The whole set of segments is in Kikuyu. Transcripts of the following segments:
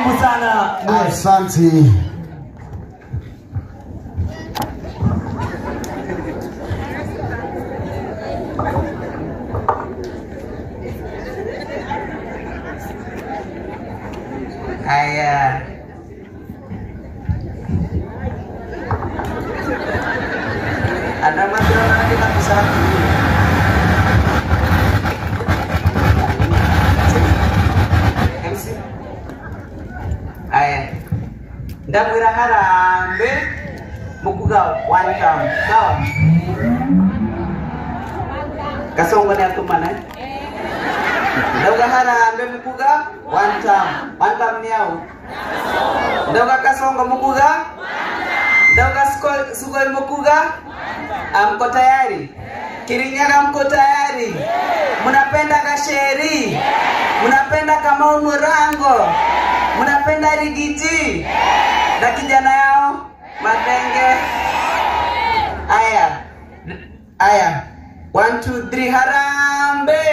Karibu sana. Asante. Haya. Ada masalah kita bisa MC. Aya. Ndamwira harambe mukuga one time. Sawa. Kasongo ni atumana. Ndauga harambe mukuga one time. One time ni au. Ndauga kasongo mukuga. Ndauga sugoi mukuga. Mko tayari? Kirinyaga mko tayari? Mnapenda Gacheri? Mnapenda Kamau Murango? Mnapenda Rigiji? Na kijana yao Mathenge? Aya. Aya. 1 2 3 harambe.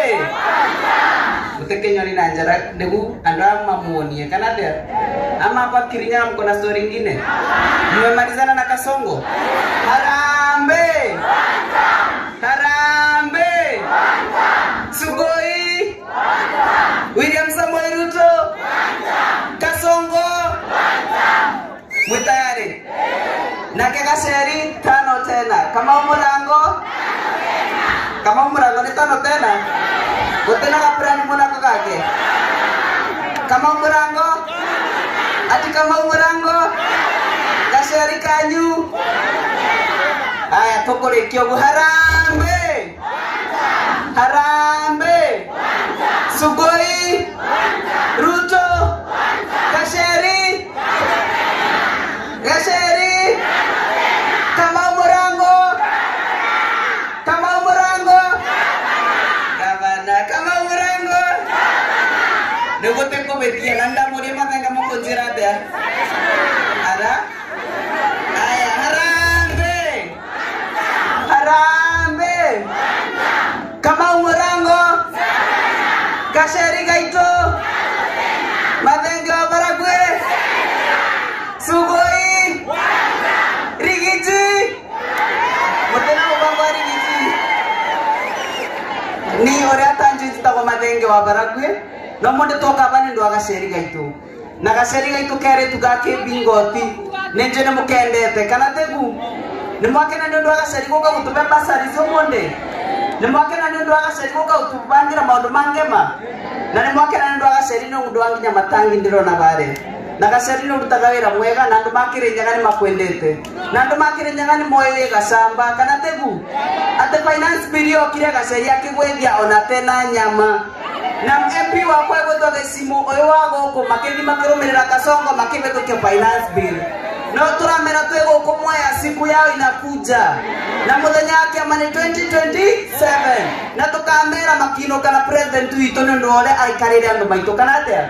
Utekenyoni na njara negu andama muonie kana there. Ama hapa Kirinyaga mko na story nyingine? Mmemalizana na Kasongo? Harambe. Harambe. Sugoi. William Samoei Ruto. Kasongo. Mwitayari. Na Gacheri tano tena. Kamau Murango. Kamau Murango ni tano tena. Gutena kaprani munako kake. Kamau Murango. Ati Kamau Murango. Gacheri kanyu. Aya tukulikia ugu harambe. Harambe. Sugoi. Ruto. Gacheri. Gacheri. Kamau Murango. Kamau Murango. Gavana Kamau Murango. Nigute kubetia nanda muri matanga mukunjira atia. Ara. Aya harambe. Harambe. Kamau Murango. Gacheri gaito. Mathenge wa Baragwe. Sugoi. Rigiji. Mutena mubango wa Rigiji. Ni oria tanjitagwo Mathenge wa Baragwe. No mundu toka bani ndu Gacheri gaito. Na Gacheri gaito keretu ga kibingoti. Ninje ni mukendete kana tegu. Ni mwakena ni ndu Gacheri guka gutume basari cio munde. Ni mwakena ni ndu Gacheri guka gutubangira maundu mangema. Na ni mwakena ni ndu Gacheri ni undu wanginya matangi ndirona bare. Na Gacheri ni urutaga wira mwega na andu makirinyaga ni makwendete. Na andu makirinyaga ni moe wi gacamba kana tegu. Ate finance bill yokire Gacheri akigwethia ona tena nyama. Na MP wakwa egwetwo Gĩcimu ũyũ wa gũkũ makĩthi makĩrũmĩrĩra Kasongo makĩhĩtũkia finance bill. No turamera twĩ gũkũ Mwea siku yao inakuja. Na mũthenya wa kĩama nĩ 2027. Na tũkamera makinũka na president witũ nĩ ũndũ wa ũrĩa aikarĩire andũ maitũ kana atĩa?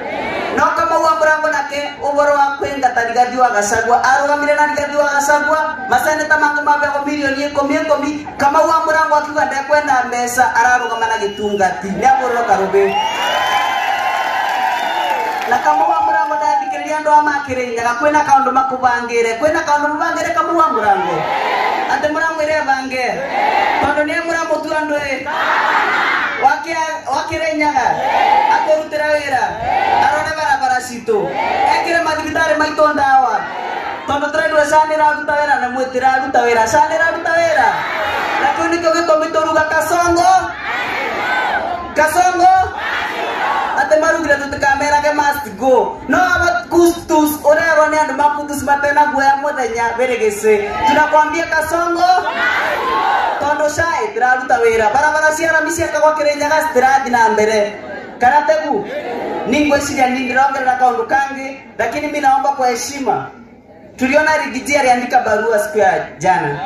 No Kamau wa Murango nake ũhoro wa kwĩngata Rigathi wa Gachagua arũgamire na Rigathi wa Gachagua maseneta mangĩ mabeagwo milioni 10 Kamau wa Murango akiuga ndekwenda mbeca ararũgama na gĩtungati nĩ agũrĩrwo karũbĩ. Na Kamau wa Murango ndathikĩrĩria andũ a Makirinyaga kwĩna kaũndũ makũbangĩre kwĩna kaũndũ mũbangĩre Kamau wa Murango atĩ mũramwĩre bange tondũ nĩ mũramũtua andũ ĩ Wakirinyaga akũrutĩra wĩra arore barabara citũ ekĩre mathibitarĩ maitũ ndawa tondũ tũraigua SHA nĩĩraruta wĩra na mwĩtĩraruta wĩra SHA nĩĩraruta wĩra na kĩu nĩkĩo gĩtũmi tũruga Kasongo. Kasongo ate marugire tutikamerage must go no aba kustus urerwo ni andu makutus matena guoya muthenya birigisi tunakwambia Kasongo tondu SHA itiraruta wira barabara cia rami ciakagwo Kirinyaga citirathi na mbere kana tegu ningwiciria nindirongerera kaundu kangi lakini mimi naomba kwa heshima. Tuliona Rigiji aliandika barua siku ya jana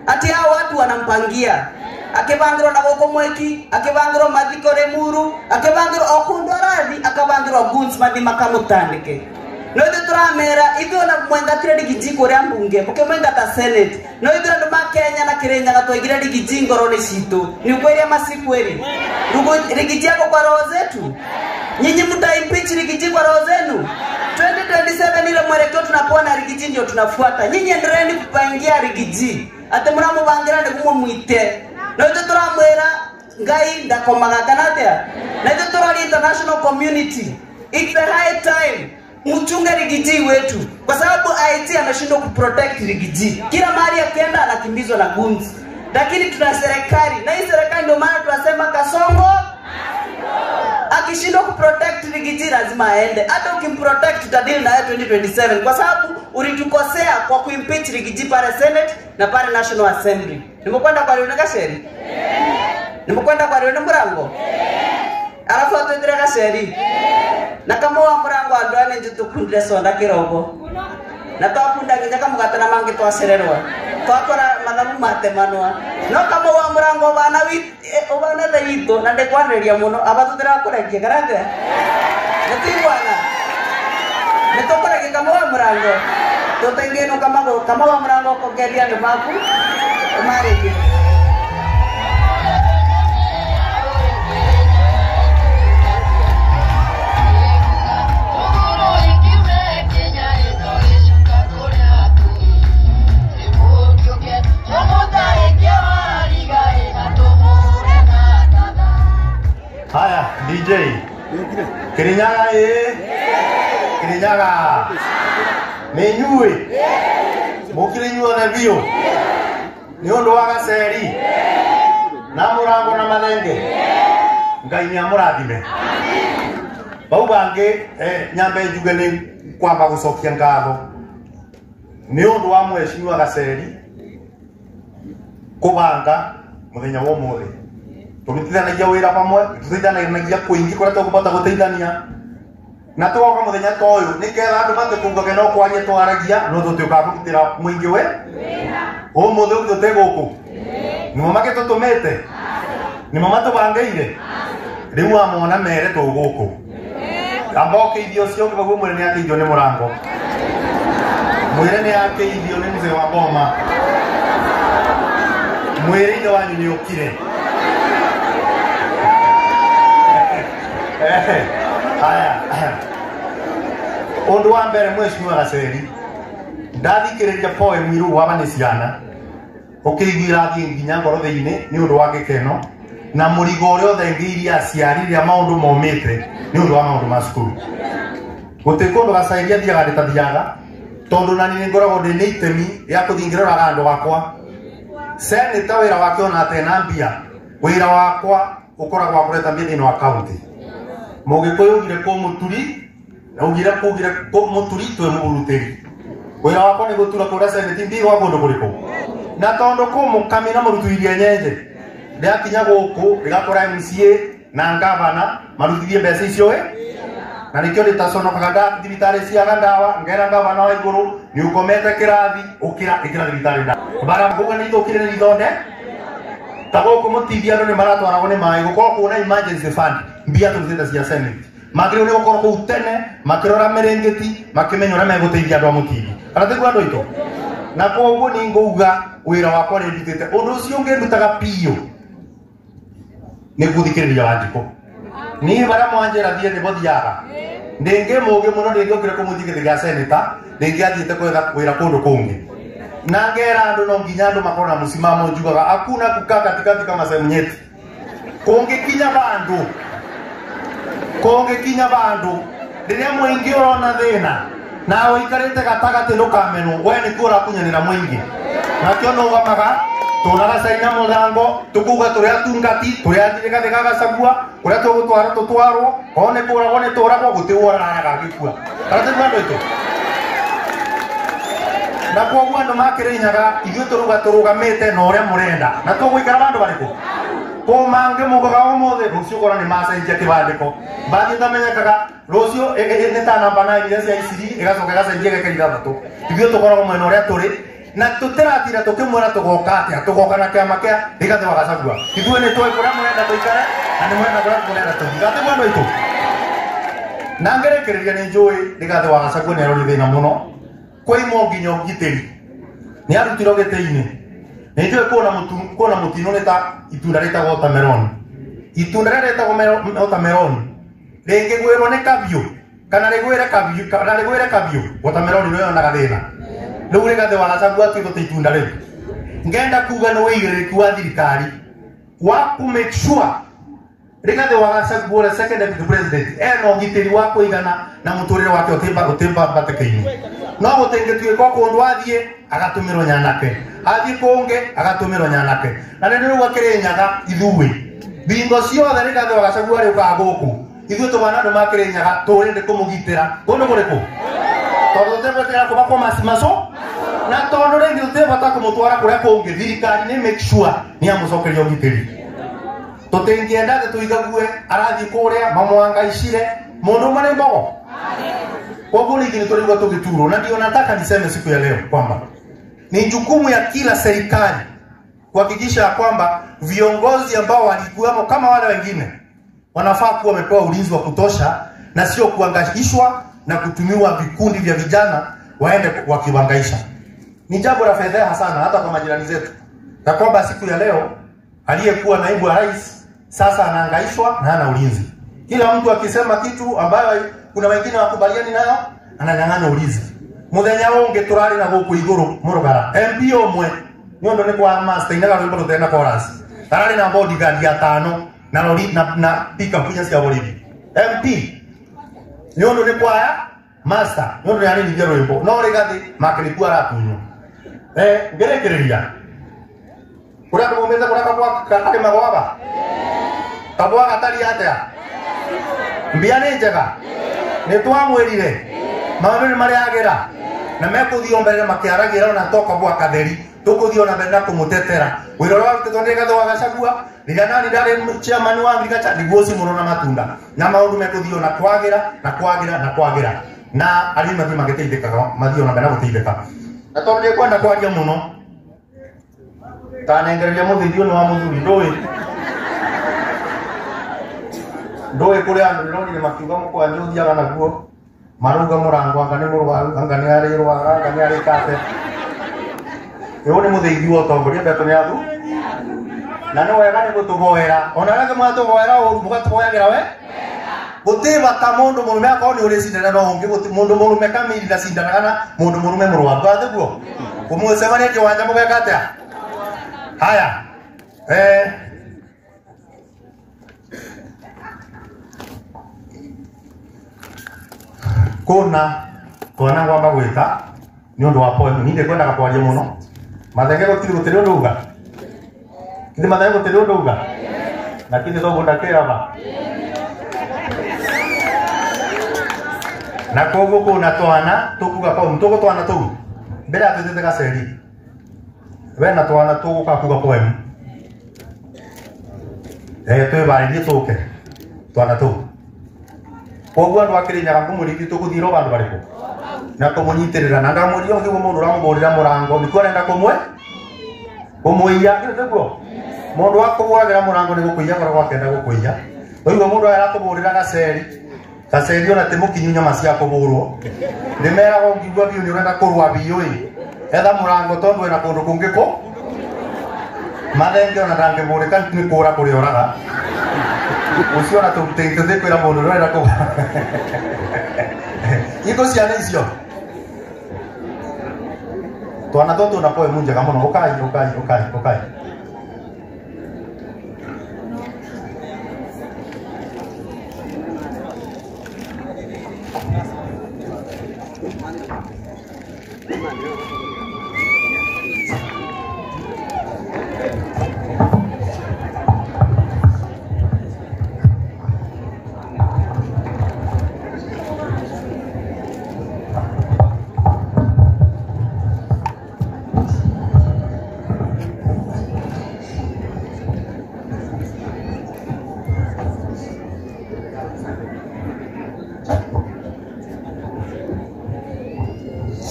ati hao watu wanampangia akibangirwo na guku mweki akibangirwo mathiko Limuru akibangirwo o kundu arathi akabangirwo guns mathi makamutandike. No ithuĩ tũramera ithuĩ ona mwengatire Rigiji kũrĩa mbunge mũkĩmwengata senate no ithuĩ andũ ma Kenya na Kirinyaga twaigire Rigiji ngoro-inĩ citũ ni ukweli ama si kweli? Rigiji yako kwa roho zetu. Nyinyi mtaimpeach Rigiji kwa roho zenu. 2027 ile mwelekeo tunapewa na Rigiji ndio tunafuata. Nyinyi endeleeni kupangia Rigiji. Ate muramubangira ndikumo mwite. Na itwe turamwira ngai ndakomaga kana atia. Na itwe turari international community. It's the high time mchunge Rigiji wetu, kwa sababu IT ameshindwa kuprotect Rigiji. Kila mahali akienda anakimbizwa na guns. Lakini tuna serikali, na hii serikali ndio maana tunasema Kasongo akishindwa kuprotect Rigiji lazima aende. Hata ukimprotect tutadili na yeye 2027, kwa sababu ulitukosea kwa kuimpeach Rigiji pale Senate na pale National Assembly. Nimekwenda kwa Leone Gacheri? Nimekwenda kwa Leone Murango? Alafu atwetire Gacheri? Na kama wa Murango andu ane njutukundire sonda kiroko. Na twakunda nginya kamugata na mangi twacererwa. Twakora mathabu matemanwa. No kama wa Murango bana bana thaito na ndikwanĩria mũno aba tũtirakorekia karate. Nĩtũiguana. Nĩtũkorekia kama wa Murango. Tũtengeno kama wa Murango kongeria andũ maku ũmarĩkie. Haya, DJ. Kirinyaga Kirinyaga. Nĩ inyuĩ. Mũkire inyuothe biũ. Nĩ ũndũ wa Gacheri. Na Murango na Mathenge. Ngai nĩ amũrathime. Bau bangĩ nyambe njuge nĩ kwamba gũcokia ngatho. Nĩ ũndũ wa mheshimiwa Gacheri kũbanga mũthenya wa ũmũthĩ. Tũrutithanagia wĩra pamwe, tũteithanagia kũingĩ kũrĩa tũkũbota gũteithania. Na tũgoka mũthenya ta ũyũ nĩgetha andũ matĩkungage no kwaria twaragia no tũtuĩkaga kũrutĩra mũingĩ we ũmũthĩ ũguo tũte gũkũ. Nĩmo magĩtũtũmĩte, nĩmo matũbangĩire. Rĩu amona mere tũ gũkũ. Amba ũkĩithio ũcio ũngĩ baguo mwĩre nĩakĩithio nĩ Mũrango. Mwĩre nĩakĩithio nĩ mzee wa boma. Mwĩre ithe wanyu nĩũkire. Haya. Ũndũ wa mbere mheshimiwa Gacheri, ndathikĩrĩria poem iru waba nĩ ciana ũkĩiguĩra thiĩ nginya ngoro thĩinĩ nĩ ũndũ wa gĩkeno na mũrigo ũrĩa ũthengeirie aciari rĩrĩa maũndũ momĩte nĩ ũndũ wa maũndũ ma cukuru. Gũtirĩ kũndũ Gacheri athiaga ndĩtathiaga tondũ nani nĩ ngoragwo ndĩ nĩ itemi rĩa kũthiĩ ngĩroraga andũ akwa. Seneta wĩra wake ona atena mbia, wĩra wakwa ũkoragwo wa kũreta mbia thĩinĩ wa kaunti. Mũgĩkũyũ ugire kũ mũturi na ugire kugire kũ mũturi twĩ mũgurutĩri. Wĩra wakwa nĩ gũtura kũrĩa seneti mbia gwa kũndũ kũrĩkũ. Na tondũ kũ mũkami na mũrutu iria nyenje rĩakinya gũkũ rĩgakora MCA na ngavana marutithie mbeca icio na nĩkĩo ndĩtaconokaga thibitarĩ ciaga ndawa ngera ngavana wa igũrũ nĩ ũkomete kĩrathi ũkĩra ĩkĩra thibitarĩ ndawa. Bara ngũga nĩ ithũkire nĩ ithonde ta gũkũ mũtithia andũ nĩ maratwaragwo nĩ maĩ gũkorwo kwĩna emergency fund mbia tũrutĩte cia Senate. Magĩrĩirwo nĩ gũkorwo kũu tene makĩrora mĩrĩngĩti makĩmenya ũrĩa megũteithia andũ a mũtindi. Kana tiguo andũ aitũ? Na koguo nĩ ngũuga wĩra wakwa nĩ ndutĩte. Ũndũ ũcio ũngĩ ndutaga biũ nĩ gũthikĩrĩria Wanjikũ. Niĩ barĩa mwanjĩra thiĩ nĩbo thiaga. Ndĩngĩ mũũgĩ mũno ndĩngĩokire kũmũthikĩrĩria gĩa seneta, ndĩngĩathiĩte gwetha wĩra kũndũ kũngĩ. Na ngera andũ no nginya andũ makorwo na mũsimamo njugaga hakuna kukaa katikati kama sehemu nyeti. Kũngĩkinya bandũ rĩrĩa mũingĩ ũrona thĩna nawe ũikarĩte gatagatĩ ndũkamenwo we nĩkuo ũrakunyanĩra mũingĩ. Nakĩo nũgamaga tũna Gacheri na Mũrango tũkuga tũrĩ atungati tũrĩ Rigathĩ ga Gachagua kũrĩa tũgũtwara tũtwarwo korwo nĩ kũragwo nĩ tũragwo gũtirĩ ũraraga agĩkua. Kana tiguo andũ aitũ? Na koguo andũ makĩrĩnyaga ithuĩ tũruga tũrũgamĩte na ũrĩa mũrenda na tũgũikara bandũ barĩkũ kũ mangĩ mugaga ũmũthĩ rũciũ ũkona nĩ macenjia kĩbandĩko mbathi ĩtamenyekaga rũciũ nĩ ta namba 9 iria cia iciri ĩgacoka ĩgacenjia ĩgekĩra ithathatũ. Ithuĩ tũkoragwo mwena ũrĩa tũrĩ na tũtĩratira tũkĩmwĩra tũgoka atĩa tũgoka na kĩama kĩa Rigathĩ wa Gachagua. Ithuĩ nĩ tũĩ kũrĩa mũrenda tũikare na nĩ mũrenda kũrĩa mũrenda tũthiĩ. Gatiguo andũ aitũ? Na ngĩrĩkĩrĩria nĩ njũĩ Rigathĩ wa Gachagua nĩ arorire thĩna mũno kwĩimwo nginya ũgitĩri nĩ arutirwo gĩtĩ-inĩ. Nĩ njũĩ kũna mũtino nĩ ta itunda rĩtagwo watermelon. Itunda rĩrĩa rĩtagwo watermelon rĩngĩgwĩrwo nĩ kabiũ Kana rigwire kabiu kana rigwire kabiu watermelon no yonaga thina. Riu Rigathi wa Gachagua atuĩtwo ta itunda rĩu. Ngenda kuga nĩ wĩigĩrĩrĩki wa thirikari wa ku make sure Rigathi wa Gachagua ũrĩa second deputy president ena ũgitĩri wa kũigana na mũtũrĩre wake ũtĩmba-mbatĩka-inĩ. No gũtingĩtuĩka kũndũ athiĩ agatũmĩrwo nyanake, athiĩ kũngĩ agatũmĩrwo nyanake. Na nĩ rĩu akĩrĩnyaga ithuĩ bingo ciothe Rigathi wa Gachagua rĩũkaga gũkũ ithuĩ tũbana andũ makĩrĩnyaga tũrĩndĩ kũmũgitĩra kũndũ kũrĩkũ tondũ tũtebetera kũbakwo maco na tondũ rĩngĩ tũtebata kũmũtwara kũrĩa kũngĩ thirikari nĩ make sure nĩ amũcokeria ũgitĩri. Tũtingĩenda atĩ tũigague arathiĩ kũrĩa mamwangaicire mũndũ ũmwe nĩ mbogo. Koguo rĩngĩ nĩ tũraigua tũgĩturwo, na ndio nataka niseme siku ya leo kwamba ni jukumu ya kila serikali kuhakikisha kwamba viongozi ambao walikuwemo kama wale wengine wanafaa kuwa wamepewa ulinzi wa kutosha na sio kuangaishwa na kutumiwa vikundi vya vijana waende wakiwangaisha. Ni jambo la fedheha sana hata kwa majirani zetu, na kwamba siku ya leo aliyekuwa naibu wa rais sasa anahangaishwa na hana ulinzi. Kila mtu akisema kitu ambayo kuna wengine wakubaliani nayo ananyang'anywa ulinzi. Muthenya ungi turari na guku iguru murugara MP umwe ni undu ni kwa master inaga rwimbo rutena chorus arari na bodyguard atano na lori na pickup inya cia borithi. MP ni undu ni kwa master ni undu ni ni rwimbo no Rigathi makirikua aratunywo. Ngerekereria kuria andu maumite kuria kabwa karĩmagwo aba kabwa gatari atia mbia nĩ njega nĩ twamwĩrire maũndũ nĩ marĩagĩra na mekũthiĩ mbere makĩaragira ona to kabwa katheri tũkũthiĩ ona mbere na kũmũtetera. Wĩra ũrĩa warutĩtwo nĩ Rigathi wa Gachagua rĩrĩa nani ndarĩ chairman wa Agriculture nĩguo ũcio mũno na matunda na maũndũ mekũthiĩ ona kwagĩra na kwagĩra na kwagĩra na arĩmi mathiĩ magĩteithĩkaga mathiĩ ona mbere na gũteithĩka. Na tondũ ndikwenda kwaria mũno tanengereria mũthithio nĩ wa mũthuri ndũĩ kũrĩa andũ ndĩronire makiuga mũkwanja ũthiaga naguo marauga mũrango anga nĩ mũrwaru anga nĩ arĩrwara anga nĩ arĩkate. Ũyũ nĩ mũthĩgi wa ũtongoria mbetũ nĩ athu na nĩ wega nĩ gũtũhoera ona arĩa mwatũhoera ũru mũgatũhoyagĩra we gũtirĩ bata mũndũ mũrũme akorwo nĩ ũrĩcindana no ũngĩ mũndũ mũrũme kamiri ndacindanaga na mũndũ mũrũme mũrwaru athiguo kũmũcemania kĩwanja mũgeka atĩa. Haya, kuna twana ngwamba gwĩka nĩ ũndũ wa poem ni ndikwendaga kwaria mũno mathenge gũtirĩ gũtirĩ ũndũ uga kithĩ mathenge gũtirĩ ũndũ uga na kithĩ tũgũnda kĩraba na koguo kuna twana tũkuga poem tũgũtwana tũu mbere atwĩtĩte gaceri wena twana tũgũka kuga poem twĩbarĩrie tũke twana tũu. Koguo andũ a Kĩrĩnyaga ngũmũrĩithia tũgũthiĩ ro vandũ varĩkũ na kũmũnyitĩrĩra na ndamũria ũngĩguo mũndũ ũramũbũrĩra mũrango nĩkuo arenda kũmwe kũmũiya nĩguo mũndũ akũbũragĩra mũrango nĩ gũkũiya koragwo akĩenda gũkũiya. Ũguo mũndũ arakũbũrĩra gaceri gaceri ona ti mũkinyu nyama cia kũbũrwo ndĩmeraga ũngiugua biũ nĩ ũrenda kũrũa biũ ĩ etha mũrango tondũ ena kũndũ kũngĩ kũ mathenge ona ndangĩbũrĩka nĩ kũra kũrĩa oraga ũcio ona tũtĩkwĩra mũndũ ũrenda kũ iko ciana icio twana tũtũ na poem njega mũno. Ũkai ũkai ũkai ũkai.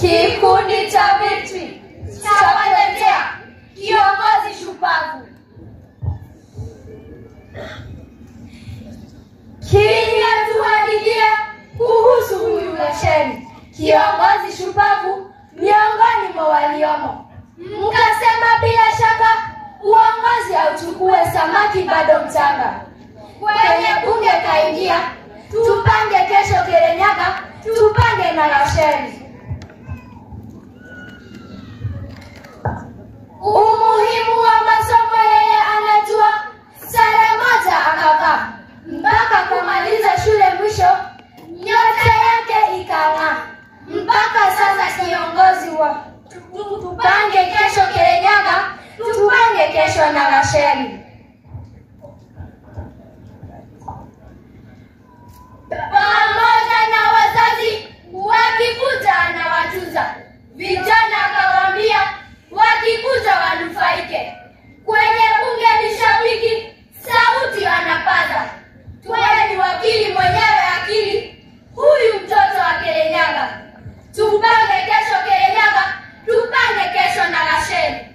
Kikundi cha Victory cha kiongozi shupavu kinatuhadithia kuhusu huyu Gacheri, kiongozi shupavu miongoni mwa waliomo. Mkasema bila shaka uongozi hauchukue samaki bado mchanga. Kwenye bunge kaingia, tupange kesho Kirinyaga, Gacheri. Umuhimu wa masomo yeye anajua, sare moja akavaa mpaka kumaliza shule, mwisho nyota yake ikang'aa. Mpaka sasa kiongozi wa tupange kesho Kirinyaga, tupange kesho na Gacheri. Pamoja na wazazi wakikuja anawatuza vijana, akawaambia wakikuja wanufaike. Kwenye bunge ni shabiki, sauti anapaza. Tuwe ni wakili mwenyewe akili, huyu mtoto wa Kirinyaga. Tupange kesho Kirinyaga, tupange kesho na Gacheri.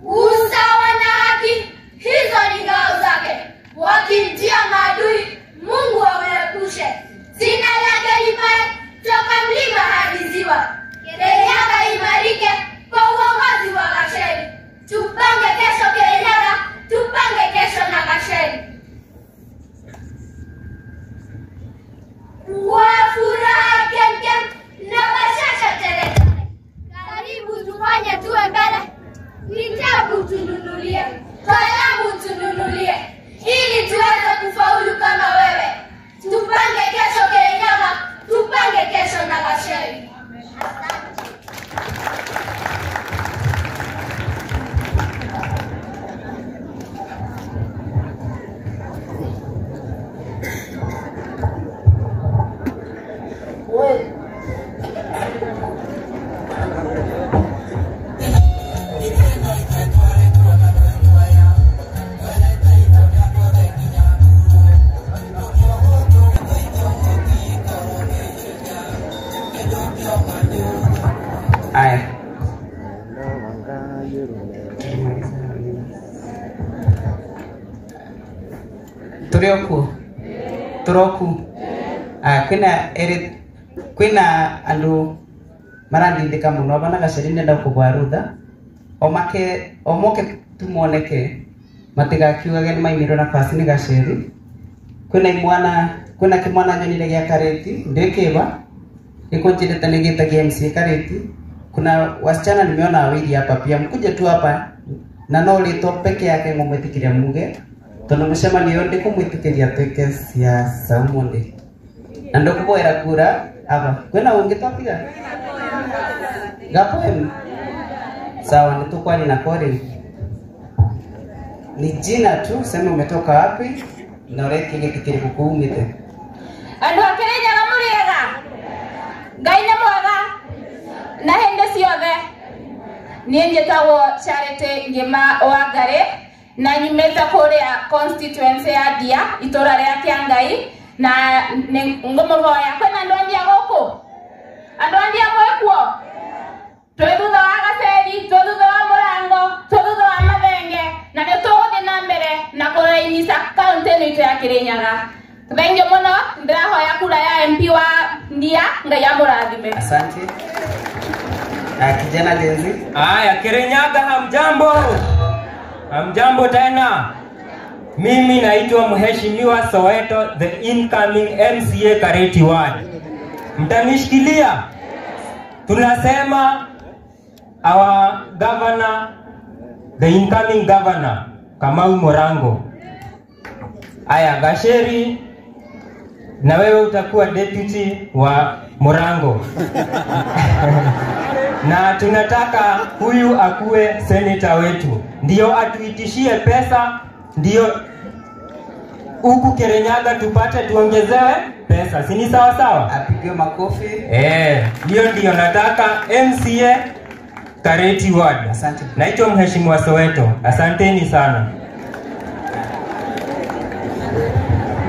Usawa na haki, hizo ni ngao zake. Wakimtia maadui, Mungu awaepushe. Jina lake lipae toka mlima hadi ziwa. Kirinyaga imarike kwa uongozi wa Gacheri. Tupange kesho Kirinyaga, tupange kesho na Gacheri. Kwa furaha kemkem na bashasha teletele, karibu tufanye tuwe mbele. Vitabu tununulie, kalamu tununulie, ili tuweze kufaulu kama wewe. Tupange kesho Kirinyaga, tupange kesho na Gacheri. Aya. Turioku. Turoku. Aya, kwina eri kwina andu marandindika muno bana Gacheri ndenda kubwa rutha omake omoke tumoneke matigakiugage ni maimirwo na basi ni Gacheri. Kwina imwana kwina kimwana nyonire gia Kareti ndikiba ikunjirite nigitagia MC Kareti. Kuna wasichana nimeona wawili hapa pia, mkuje tu hapa na no rito peke yake ngumwitikiria muge tondu mucemanio ndikumwitikiria twike siasa umuthi na ndukuboera kura hapa. Kwina ungi twapiga gapoem sawa, nitukwani na Colin ni jina tu, sema umetoka wapi na ureke giti kiriku kuumite. Andu a Kirinyaga muriega Ngai nĩ mwega na hĩndĩ ciothe. Niĩ njĩtagwo Charity Ngĩma wa Ngarĩ na nyumĩte kũrĩa constituency ya Ndia, itũra rĩa Kĩangai, na ngũmũhoya kwĩna andũ a Ndia gũkũ? Andũ a Ndia mwĩkuo? Twĩ thutha wa Gacheri, twĩ thutha wa Mũrango, twĩ thutha wa Mathenge, na nĩ tũgũthiĩ na mbere na kũrainica kaũntĩ ĩno itũ ya Kirinyaga. Thengiũ mũno, ndĩrahoya kura ya MP wa Ndia, Ngai amũrathime. Asante. Kijana Jenzi. Aya, Kirinyaga hamjambo. Hamjambo tena. Mimi naitwa Mheshimiwa Soweto, the incoming MCA Kareti Ward. Mtanishikilia. Tunasema our governor, the incoming governor, Kamau Morango. Aya, Gacheri, na wewe utakuwa deputy wa Morango. Na tunataka huyu akuwe senator wetu, ndio atuitishie pesa, ndio huku Kirinyaga tupate tuongezewe pesa, si ni sawa sawa? Apigiwe makofi. Hiyo ndio nataka MCA Kareti Ward. Asante. Naitwa Mheshimiwa Soweto. Asanteni sana.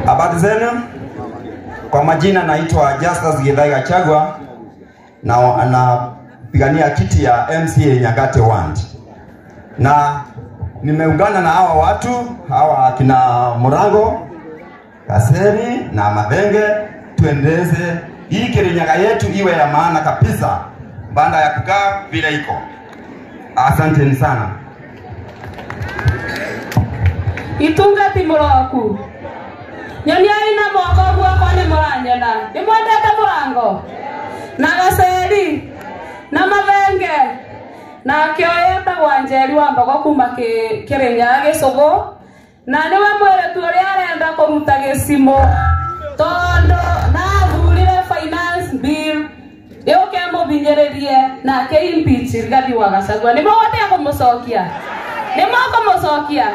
Habari zenu. Kwa majina naitwa Justus Githai Gachagua na anapigania kiti ya MCA Nyangate Ward. Na nimeungana na hawa watu, hawa akina Murango, Kaseri na Mathenge, tuendeleze hii Kirinyaga yetu iwe ya maana kabisa, baada ya kukaa vile iko. Asanteni sana. Itungati muroku. Nyonia ina moko. wanyona nimwendete Murango na Gaceri na Mathenge na kĩoyetagwo Njeri wa Mbogo kuma Kĩrĩnyaga Gĩcũgũ na nĩwe mwĩrĩtu ũrĩa arenda kũruta gĩcimũ tondũ nathurire finance bill yũke mũbinyĩrĩrie nake impeach Rigathi wa Gachagua. Nĩmũgũtĩa kũmũcokia, nĩmũkũmũcokia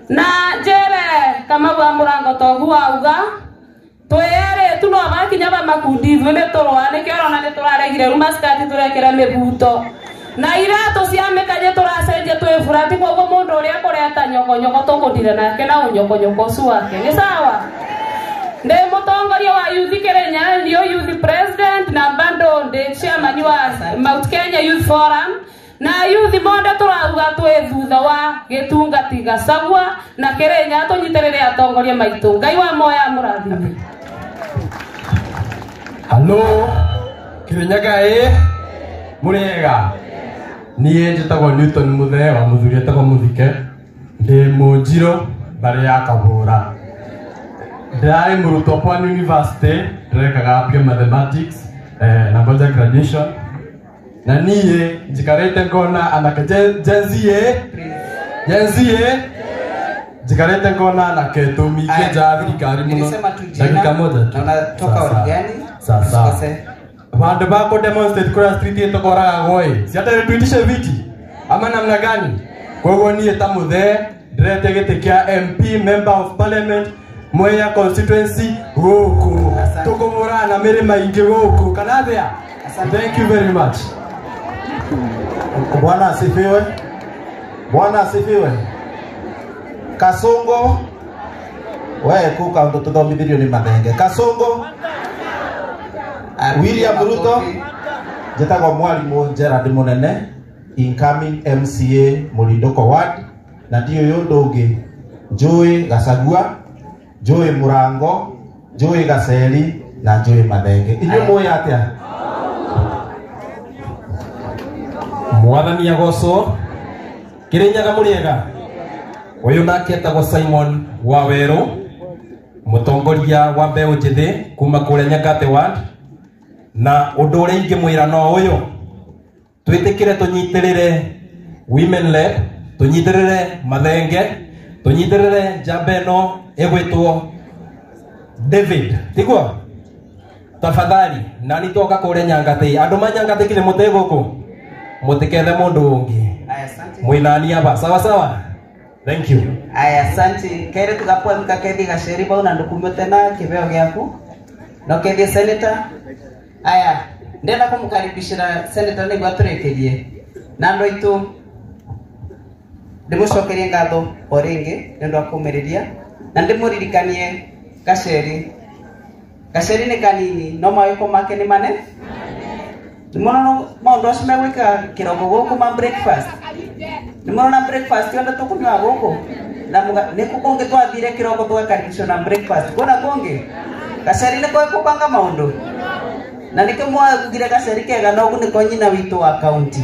na njĩre Kamau wa Mũrango toguo auga twĩerĩtu no bakinya ba makundi ithuĩ nĩtũrũa nĩkĩo ũrona nĩtũraregire rĩu maskati tũrekĩra mĩbuto na iratũ cia mĩkanye tũracenjia twĩ burati koguo mũndũ ũrĩa kũreta nyokonyoko tũkũndire nake na ũnyokonyoko ũcio wake nĩ sawa. Ndĩ mũtongoria wa youth Kĩrĩnyaga nĩo youth president na bado ndĩ chairman wa Mount Kenya Youth Forum na youth monde tũrauga twĩ thutha wa gĩtungati Gachagua na Kĩrĩnyaga tũnyitĩrĩre atongoria maitũ. Ngai wa moya mũrathime. Halo Kĩrĩnyaga ĩ mũrĩega. Niĩ njĩtagwo Newton Muthee wa mũthuri etagwo Mũthike, ndĩ mũnjirũ mbarĩ ya Kabũra. Ndĩrarĩ mũrutwo Pwani University, ndĩrekaga pure mathematics na ngoja graduation. Na niĩ njikarĩte ngona anake Gen Z Gen Z njikarĩte ngona anake tũmingĩ nja ya thirikari mũno. Dakika moja tu. Na unatoka ward gani? Sasa vandu bako demonstrate kura street yetu koragagwo ĩ si hata tuitishe viti ama namna gani? Koguo niĩ ta Muthee ndĩrete gĩtĩ kĩa MP member of parliament Mwea constituency gũkũ tũkũmũrana na mĩrĩma ingĩ gũkũ kana athĩa. Thank you very much. Bwana asifiwe. Bwana asifiwe. Kasongo we kuka undu tuthomithirio ni Mathenge. Kasongo William Ruto njĩtagwo mwarimu Gerard Munene incoming MCA Mũrindũko ward na ndiũĩ ũndũ ũngĩ njũĩ Gachagua, njũĩ Mũrango, njũĩ Gaceri na njũĩ Mathenge. Inyuĩ mũĩ atĩa? Mwathani agocwo. Kĩrĩnyaga mũrĩega. Ũyũ nake etagwo Simon Wawerũ, mũtongoria wa mbeũ njĩthĩ kuma kũrĩa Nyangate ward. Na ũndũ ũrĩa ingĩmwĩra no ũyũ, twĩtĩkĩre tũnyitĩrĩre women led, tũnyitĩrĩre Mathenge, tũnyitĩrĩre njamba ĩno ĩgwĩtwo David, tiguo? Tafadhali nani toka kũrĩa Nyangate, andũ ma Nyangate kile mũtĩ gũkũ mũtikethe mũndũ ũngĩ mwĩnani aba. Sawa sawa, thank you. Aya, asante. Kaire tukapwa mkakethi gaceri bau na ndukumio tena kibeo gĩaku no kethi senator. Aya, ndenda kumukaribishira senator niguo atũrĩkĩrie na andũ aitũ ndĩmũcokerie ngatho o rĩngĩ nĩ ũndũ wa kũmĩrĩria na ndĩmũririkanie Gaceri. Gaceri nĩ kanini no mawĩko make nĩ manene. Nĩmũrona maũndũ acio megwĩka kĩroko gũkũ ma breakfast. Nĩmũrona breakfast yothe tũkũnyua gũkũ na nĩkũ kũngĩ twathire kĩroko tũgakaribishwo na breakfast kwĩna kũngĩ. Gaceri nĩ koĩ kũbanga maũndũ na nĩkĩo mwagugire Gaceri kega no ũguo nĩko nyina witũ wa kaunti.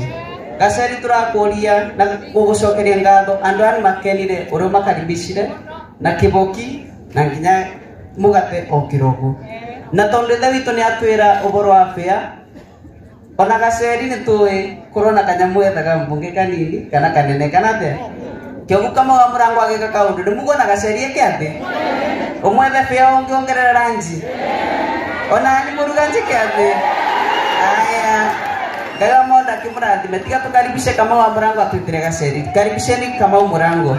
Gaceri tũrakũria na gũgũcokeria ngatho andũ aya nĩmakenire ũrĩa makaribicire na kĩboki na nginya mũgate o kĩroko na tondũ ithe witũ nĩ atwĩra ũhoro wa bĩa ona Gaceri nĩ tũĩ kũrona kanyamũ ethaga mbunge kanini kana kanene kana atĩa kĩogu Kamau wa Mũrango agĩka kaũndũ nĩmũkuona Gaceri eke atĩ ũmwethe bĩa ũngĩongerera ranji ona nĩ mũruga njĩke atĩ. Aya, Ngai wa monda akĩmũrathime. Tiga tũkaribishe Kamau wa Mũrango atwĩtĩre Gaceri. Karibisheni Kamau Mũrango.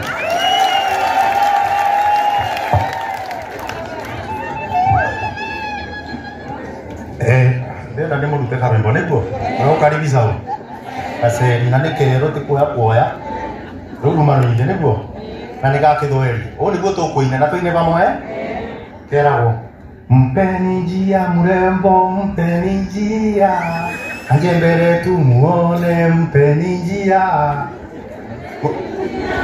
Ndĩrenda ndĩmũrute karwĩmbo nĩguo ũkaribisha ũ Gaceri na nĩ kerũ ti kuoya kuoya rĩu rumanũire nĩguo na nĩ ga Kĩthweri. Ũũ nĩguo tũkũina na tũine pamwe keragwo mpeni njia mrembo, mpeni njia aje mbele tumuone, mpeni njia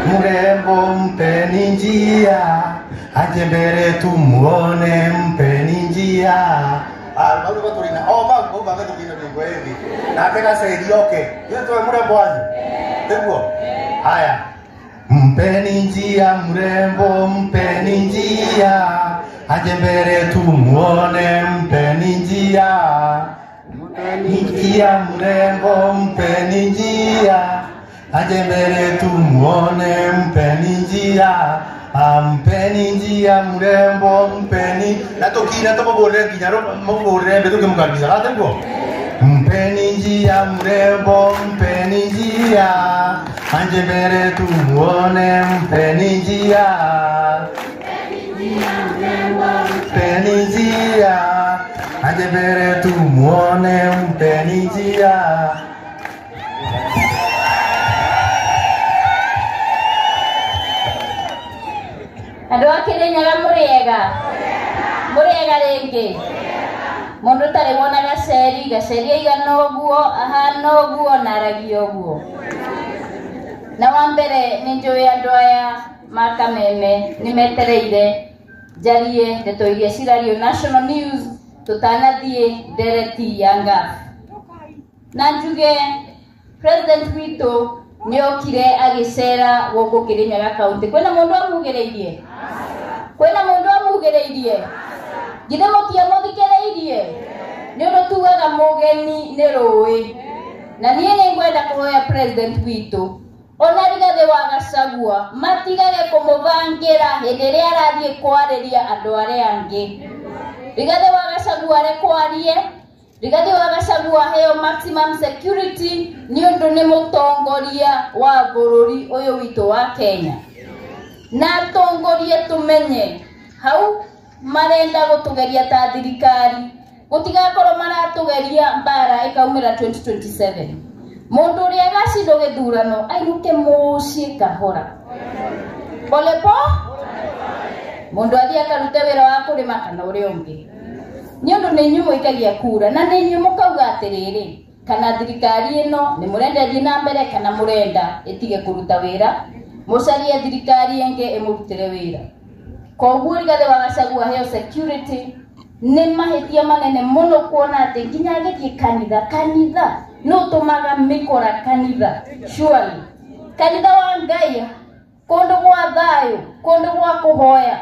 mrembo, mpeni njia aje mbele tumuone, mpeni njia. Mau nĩguo tũrĩina o mau mau mage tũkĩina mĩngo ĩngĩ nake Gaceri oke ithuĩ tũwe mũrembo wanyu tiguo. Haya, mpeni njia mrembo, mpeni njia Aje mbele tumuone, mpeni njia, mpeni njia mrembo, mpeni njia. Aje mbele tumuone, mpeni njia, mpeni njia mrembo, mpeni. Na tukira tumubure nginya mubure mbe tukimukaribisha gateguo. Mpeni njia mrembo, mpeni njia, anje mbele tumuone, mpeni njia, mpeni njia, anje mbele tumuone, mpeni njia. Andũ a Kĩrĩnyaga mũrĩega? Mũrĩega rĩngĩ? Mũndũ ũtarĩ wona gaceri, gaceri aigana ũguo, ahana ũguo na aragia ũguo. Na wa mbere nĩ njũĩ andũ aya ma Kameme nĩ metereire njarie ndeto iria cirario national news tũtanathiĩ ndereti ya NGAAF. Na njuge president witũ nĩ okire agĩcera gũkũ Kĩrĩnyaga county. Kwĩna mũndũ amugĩrĩirie? Kwĩna mũndũ amugĩrĩirie? Githĩ mũtiamũthikĩrĩirie? Nĩ ũndũ tugaga mũgeni nĩ rũĩ. Na niĩ nĩ ngwenda kũhoya president witũ ona Rigathĩ wa Gachagua matigage kũmũbangĩra hĩndĩ ĩrĩa arathiĩ kwarĩria andũ arĩa angĩ. Rigathĩ wa Gachagua arekwarie, Rigathĩ wa Gachagua aheo maximum security nĩ ũndũ nĩ mũtongoria wa bũrũri ũyũ witũ wa Kenya. Na atongorie tũmenye hau marenda gũtũgeria ta thirikari, gũtigakorwo maratũgeria mbara ĩkaumĩra 2027. Mũndũ ũrĩa agacindwo gĩthurano ainũke mũciĩ kahora polepo, mũndũ athiĩ akarute wĩra wa kũrĩma kana ũrĩa ũngĩ. Nĩ ũndũ nĩ inyuĩ mũikagia kura na nĩ inyuĩ mũkauga atĩrĩrĩ, kana thirikari ĩno nĩ mũrenda ĩthiĩ na mbere kana mũrenda ĩtige kũruta wĩra, mũcarie thirikari ĩngĩ ĩmũrutĩre wĩra. Koguo Rigathĩ wa Gachagua aheo security nĩ mahĩtia manene mũno kuona atĩ nginya agĩthiĩ kanitha, kanitha no tũmaga mĩkora kanitha, surely kanitha wa Ngai, kũndũ gwa thayũ, kũndũ gwa kũhoya,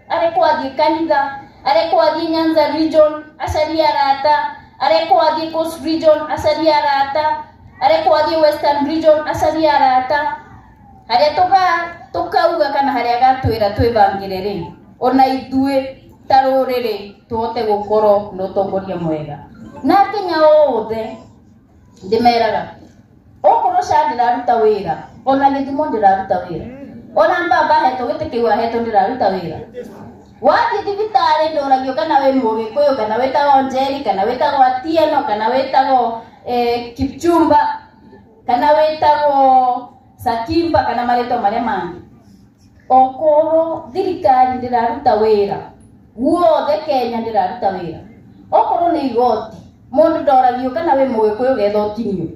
arekwo athiĩ kanitha, arekwo athiĩ Nyanza region acarie arata, arekwo athiĩ Coast region acarie arata, arekwo athiĩ Western region acarie arata. Harĩa tũkauga kana harĩa agatwĩra twĩbangĩre rĩ, ona ithuĩ ta rũrĩrĩ tũhote gũkorwo na ũtongoria mwega. Na Kenya othe ndĩmeraga okorwo SHA ndĩraruta wĩra, ona Gĩthumo ndĩraruta wĩra, ona mbamba ahetwo gĩtĩ kĩu ahetwo ndĩraruta wĩra. Wathiĩ thibitarĩ ndũragio kana wĩ Mũgĩkũyũ, kana wĩtagwo Njeri, kana wĩtagwo Atieno, kana wĩtagwo Kipchumba, kana wĩtagwo Sakimba, kana marĩtwa marĩa mangĩ. Okorwo thirikari ndĩraruta wĩra guothe Kenya ndĩraruta wĩra, okorwo nĩ igoti mũndũ ndoragio kana wĩ Mũgĩkũyũ getha ũtinio,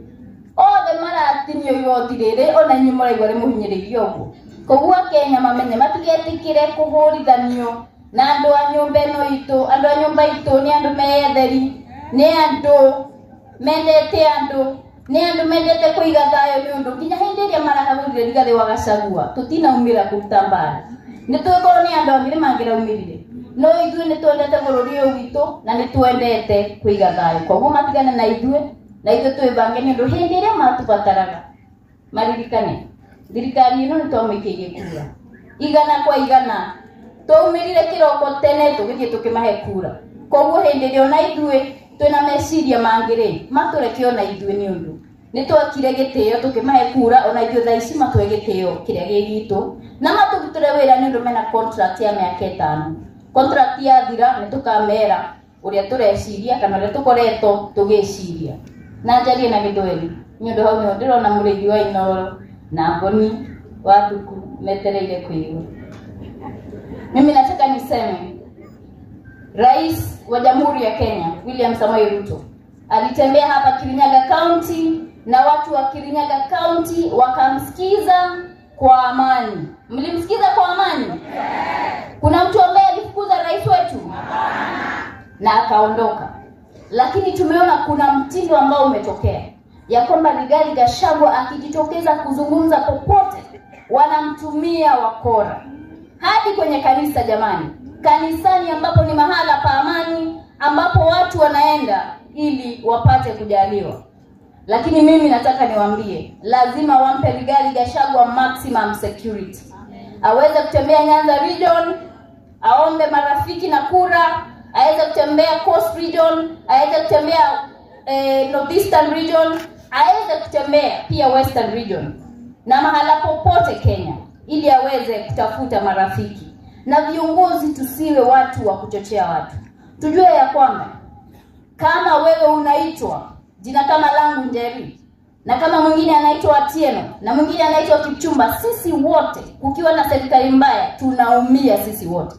othe maratinio igoti rĩrĩ, ona inyuĩ mũraigua rĩmũhinyĩrĩirie ũguo. Koguo Akenya mamenye matigetĩkĩre kũhũrithanio na andũ a nyũmba ĩno itũ. Andũ a nyũmba itũ nĩ andũ meyetheri, nĩ andũ mendete andũ, nĩ andũ mendete kũiga thayũ, nĩ ũndũ nginya hĩndĩ ĩrĩa marahagũrire Rigathĩ wa Gachagua tũtinaumĩra kũruta mbara. Nĩ tũĩkorwo nĩ andũ angĩ nĩ mangĩraumĩrire, no ithuĩ nĩ twendete bũrũri ũyũ witũ na nĩ twendete kũiga thayũ. Koguo matigane na ithuĩ, na ithuĩ twĩbange, nĩ ũndũ hĩndĩ ĩrĩa matũbataraga maririkane thirikari ĩno nĩ twamĩikĩirie kura igana kwa igana, twaumĩrire kĩroko tene tũgĩthiĩ tũkĩmahe kura. Koguo hĩndĩ ĩrĩa ona ithuĩ twĩna meciria mangĩ rĩ, matũreke ona ithuĩ, nĩ ũndũ nĩ twakire gĩtĩo tũkĩmahe kura, ona ithuĩ thaa ici matũhe gĩtĩo kĩrĩa gĩ gitũ na matũrutĩre wĩra, nĩ ũndũ mena contract ya mĩaka 5. Contract yathira nĩ tũkamera ũrĩa tũreciria kana ũrĩa tũkoretwo tũgĩciria. Na njarie na Gĩthweri nĩ ũndũ hau nĩho ndĩrona mũrĩithi wa Inooro na Mboni wa Thuku metereire kuigua. Mimi nataka niseme Rais wa Jamhuri ya Kenya William Samoei Ruto alitembea hapa Kirinyaga County na watu wa Kirinyaga County wakamsikiza kwa amani. Mlimsikiza kwa amani? Kuna mtu ambaye alifukuza rais wetu? Na akaondoka. Lakini tumeona kuna mtindo ambao umetokea ya kwamba Rigathi Gachagua akijitokeza kuzungumza popote wanamtumia wakora. Hadi kwenye kanisa jamani. Kanisani ambapo ni mahala pa amani, ambapo watu wanaenda ili wapate kujaliwa. Lakini mimi nataka niwaambie, lazima wampe Rigathi Gachagua maximum security. Aweze kutembea Nyanza region, aombe marafiki na kura, aweze kutembea Coast region, aweze kutembea Northeastern region, aweze kutembea pia Western region na mahala popote Kenya, ili aweze kutafuta marafiki. Na viongozi tusiwe watu wa kuchochea watu. Tujue ya kwamba kama wewe unaitwa jina kama langu Njeri, na kama mwingine anaitwa Atieno, na mwingine anaitwa Kipchumba, sisi wote kukiwa na serikali mbaya tunaumia sisi wote.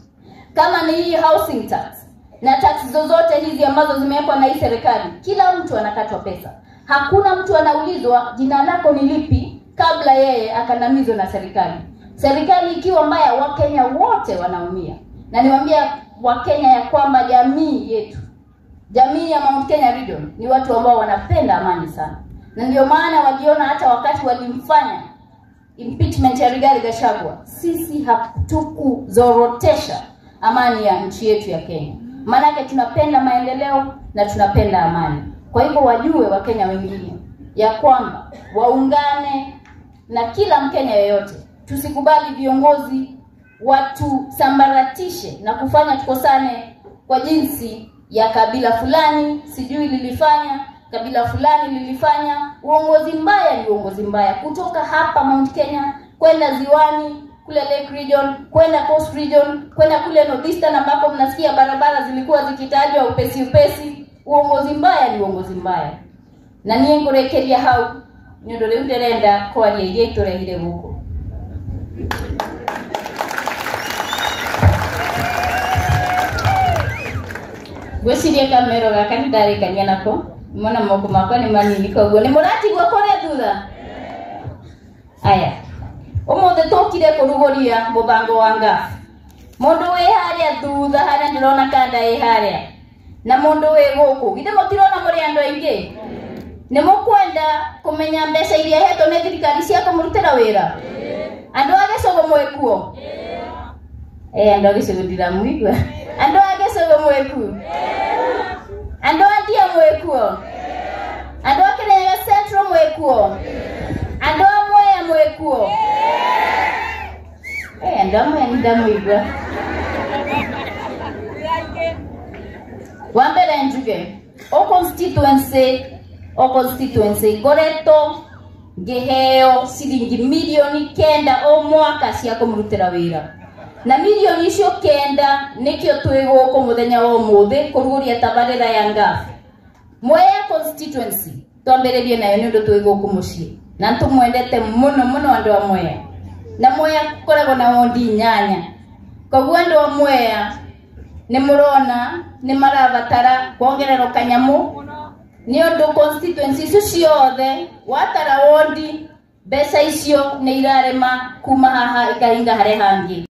Kama ni hii housing tax na tax zozote hizi ambazo zimewekwa na hii serikali, kila mtu anakatwa pesa. Hakuna mtu anaulizwa jina lako ni lipi kabla yeye akandamizwe na serikali. Serikali ikiwa mbaya, Wakenya wote wanaumia. Na niwaambia Wakenya ya kwamba jamii yetu, jamii ya Mount Kenya region, ni watu ambao wanapenda amani sana. Na ndio maana waliona hata wakati walimfanya impeachment ya Rigathi Gachagua, sisi hatukuzorotesha amani ya nchi yetu ya Kenya. Maanake tunapenda maendeleo na tunapenda amani. Kwa hivyo wajue Wakenya wengine ya kwamba waungane na kila Mkenya yeyote. Tusikubali viongozi watusambaratishe na kufanya tukosane kwa jinsi ya kabila fulani, sijui lilifanya, kabila fulani lilifanya. Uongozi mbaya ni uongozi mbaya. Kutoka hapa Mount Kenya kwenda Ziwani, kule Lake Region, kwenda Coast Region, kwenda kule Northeastern ambapo mnasikia barabara zilikuwa zikitajwa upesi upesi. Uongozi mbaya ni uongozi mbaya. Na niĩ ngũrĩkĩria hau nĩ ũndũ rĩu ndĩrenda kwaria iria itũrehire gũkũ. Ngwĩciria kamero gaka nĩ ndarĩkania nako, mona moko makwa nĩ manini koguo nĩ mũratigwo kũrĩa thutha. Aya, ũmũthĩ tũkire kũrugũria mũbango wa NGAAF. Mũndũ wĩ harĩa thutha harĩa ndĩrona kanda ĩ harĩa, na mũndũ wĩ gũkũ, githĩ mũtirona mũrĩ andũ aingĩ? Nĩ mũkwenda kũmenya mbeca iria hetwo nĩ thirikari cia kũmũrutĩra wĩra? Andũ a gĩcũgũ mwĩkuo? Andũ a gĩcũgũ ndiramũigua. Andũ a gĩcũgũ mwĩkuo? Andũ a Ndia mwĩkuo? Andũ a Kirinyaga Central mwĩkuo? Andũ a Mwea mwĩkuo? Andũ a Mwea nĩ ndamũigua. Wa mbere njuge, o constituency ngoretwo ngĩheo ciringi mirioni 9 o mwaka cia kũmũrutĩra wĩra. Na mirioni icio 9 nĩkĩo twĩ gũkũ mũthenya wa ũmũthĩ kũrugũria tabarĩra ya NGAAF. Mwea constituency twambĩrĩrie nayo nĩ ũndũ twĩ gũkũ mũciĩ, na nĩtũmwendete mũno mũno andũ a Mwea. Na Mwea gũkoragwo na wondi 8. Koguo andũ a Mwea nĩ mũrona nĩ marabatara kuongererwo kanyamũ nĩ ũndũ constituency icio ciothe watara wondi mbeca icio nĩ irarema kuma haha ikahinga harĩa hangĩ.